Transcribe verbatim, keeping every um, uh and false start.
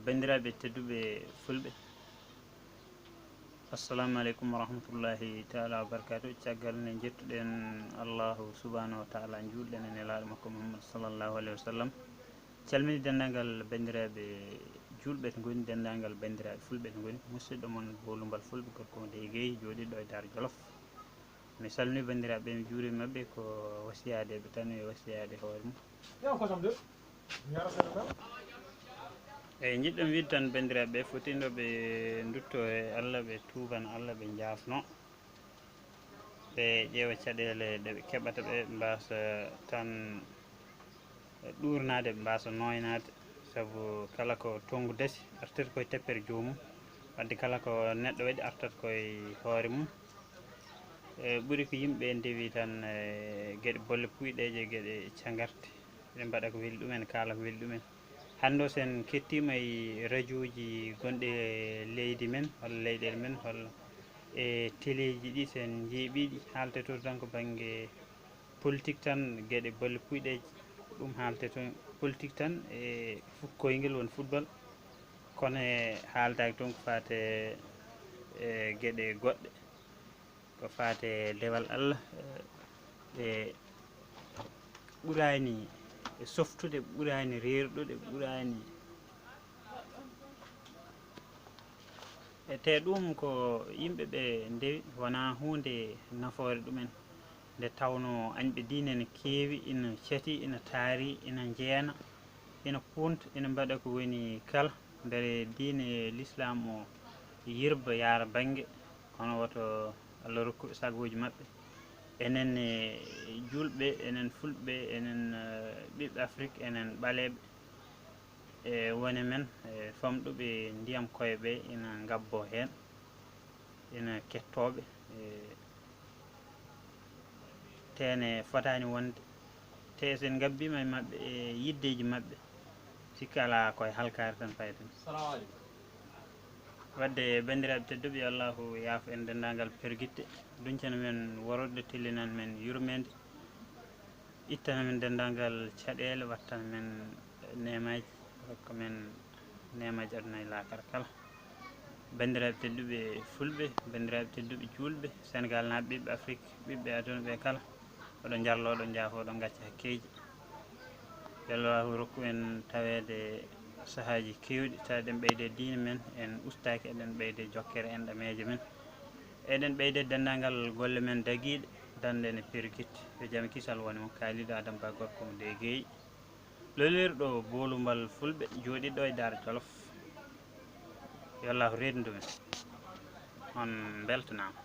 Banndiraaɓe tedduɓe fulɓe, assalamu aleykum wa rahmatullahi taala wa barakatuh. Caggal nde njettuɗen Allahu subhanahu wa taala, njuulɗen e nelaaɗo makko Muhammad sallallahu alaihi wa sallam. Calmini denndaangal banndiraaɓe juulɓe to ngoni, denndaangal banndiraaɓe fulɓe to ngoni. Musidɗo mon Boolumbal Fulɓe, gorko mo dey Gueye, jooɗiiɗo e Daara Jolof. Mi salmini banndiraaɓe, mi juuri maɓɓe ko wasiyaade ɓe tan e wasiyaade hoore mum. Eyi, njiɗɗen wiide tan banndiraaɓe, fotiino ɓe ndutto e Allah, ɓe tuubana Allah, ɓe njaafno, ɓe ƴeewa caɗeele ɗe ɓe keɓata, ɓe mbaasa tan ɗuurnaade, ɓe mbaasa nooynaade, sabu kala ko toŋngu dasi artirta koye teppere joomum. Wadde kala ko neɗɗo waɗi artata koye hoore mum. E ɓuri ko yimɓe ndewi tan e geɗe bolle puyɗeeje, geɗe cagarte, ɓe mbaɗa ko weli ɗumen, kaala ko weli ɗumen. Hannde o, so en kettiima e rajooji gonɗi e leydi men, walla leyɗeele men, walla e teleeji ɗi, so en njeeɓii ɗi, haaltee toon tan ko bannge politik tan, geɗe bolle puyɗeeje, ɗum haaltee toon, politik tan e fut-, koyngel woni football, kono e haaltaaki toon ko faati e geɗe goɗɗe, ko faati e dewal Allah, e ɓuraani e softude, ɓuraani reerɗude, ɓuraani. E te ɗum ko yimɓe ɓe ndewi, wonaa huunde nafoore ɗumen, nde tawnoo añɓe diine ene keewi, ina cati, ina taari, ina njeena, ina kuunta, ina mbaɗa ko woni kala, mbele diine Lislaam o yirba, yaara bannge, kono woto Allah rokku ɓe sagooji maɓɓe. Enen, e, juulɓe, enen fulɓe, enen, e, ɓiɓɓe Afrik, enen ɓaleeɓe, e, woni men, e, famɗuɓe ndiyam koye ɓe ina ngabbo heen, ina kettooɓe, e, te ne fotaani wonde. Te so en ngabbiima e maɓɓe, e yiddeeji maɓɓe, sikka alaa ko e halkaare tan fayi tan. Salamu aleykum. Wadde, banndiraaɓe tedduɓe, yo Allahu yaafo en denndaangal pergitte, duncana men worode, tellinan men yurmeende, ittana men denndaangal caɗeele, wattana men neemaaji, rokka men neemaaji aduna e laakara kala. Banndiraaɓe tedduɓe fulɓe, banndiraaɓe tedduɓe juulɓe, Senegaalnaaɓe, ɓiɓɓe Afrik, ɓiɓɓe aduna ɓe kala, oɗon njarlo, oɗon njaafo, oɗon ngacca hakkeeji. Yo Allahu rokku en taweede sahaaji keewɗi, tawa eɗen ɓeyde diine men, en ustaaki, eɗen ɓeyde jokkere enɗameeje men, eɗen ɓeyde denndaangal golle men dagiiɗe, dande ene pergitte. Yo jam e kisal wone mon, kaaliiɗo Adama Ba, gorko mo dey Gueye, lolirɗo Boolumbal Fulɓe, jooɗiiɗo e Daara Jolof. Yo Allahu reendu men. On mbeltanaama.